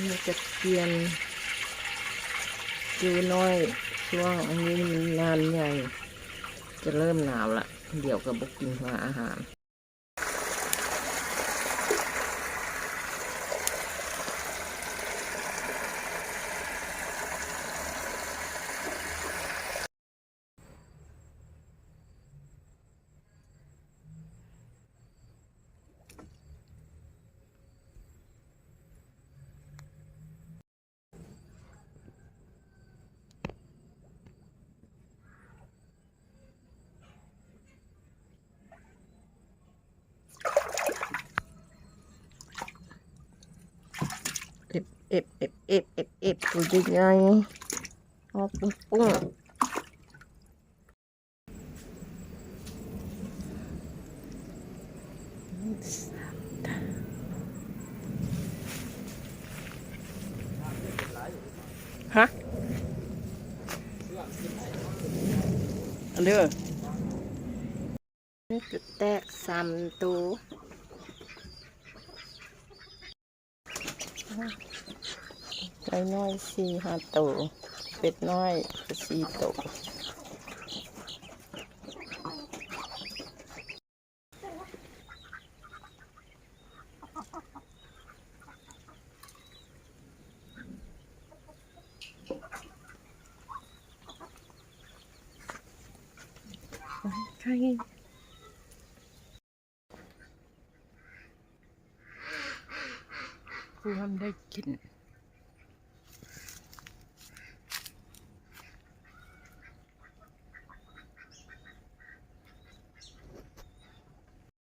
ມີກະກຽມ ຢູ່ນ້ອຍ ຊ່ວງອັນນີ້ມັນນານໃຫຍ່ ຈະເລີ່ມໜາວລະ ດຽວກໍບໍ່ກິນຫົວອາຫານ. ເອັບ ເອັບ ເອັບ ເອັບ ເອັບ ເອັບ ໂຕໃຫຍ່ໆ ອອກປຸ້ງໆ. ຮະ ອັນເດີ ນີ້ຄືແຕກສາມໂຕ. ໄກ່ນ້ອຍສີ່ຫ້າໂຕ ເປັດນ້ອຍສີ່ໂຕ. ໄກ່ ຄວາມໄດ້ກິນ.